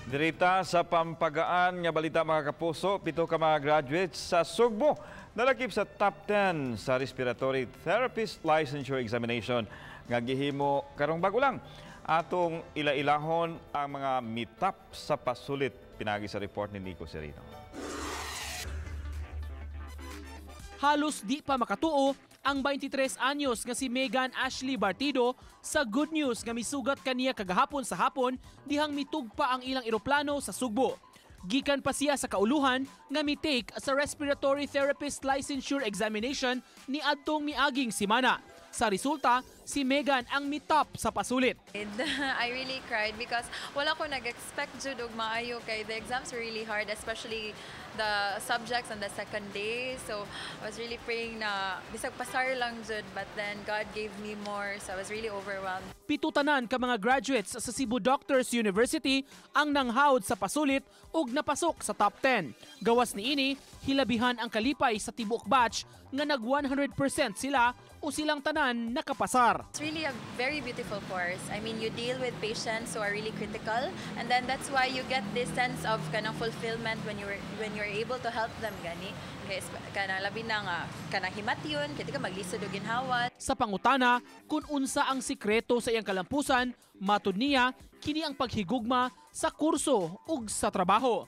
Dirita sa pampagaan nga balita, mga kapuso, 7 ka mga graduates sa Sugbo nalakip sa top 10 sa Respiratory Therapist Licensure Examination nga gihimo karong bago lang. Atong ila-ilahon ang mga mitap sa pasulit pinagi sa report ni Nico Serino. Halos di pa makatuo ang 23 anyos nga si Megan Ashley Bartido sa good news nga misugat kaniya kagahapon sa hapon dihang mitugpa ang ilang eroplano sa Sugbo. Gikan pa siya sa kauluhan nga mitake sa Respiratory Therapist Licensure Examination ni adtong miaging simana. Sa resulta, si Megan ang mitop sa pasulit. I really cried because wala ko nag-expect jud og maayo kay the exams were really hard, especially the subjects on the second day. So I was really praying na bisag pasar lang jud, but then God gave me more, so I was really overwhelmed. 7 tanan ka mga graduates sa Cebu Doctors University ang nanghawd sa pasulit ug napasok sa top 10. Gawas niini, hilabihan ang kalipay sa tibuok batch nga nag 100% sila o silang tanan nakapasar. It's really a very beautiful course. I mean, you deal with patients who are really critical, and then that's why you get this sense of kanang fulfillment when you're able to help them gani. Kay kanang labi na nga kanang himatyon, kay di ka maglisod og ginhawa. Sa pangutana kung unsa ang sikreto sa iyang kalampusan, matud niya kini ang paghigugma sa kurso ug sa trabaho.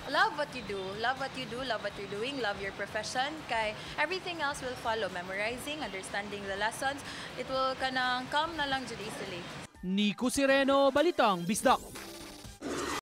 Love what you do, love what you do, love what you're doing, love your profession, kay everything else will follow. Memorizing, understanding the lessons, it will kanang come na lang jud easily. Nico Sireno, Balitang Bisdak.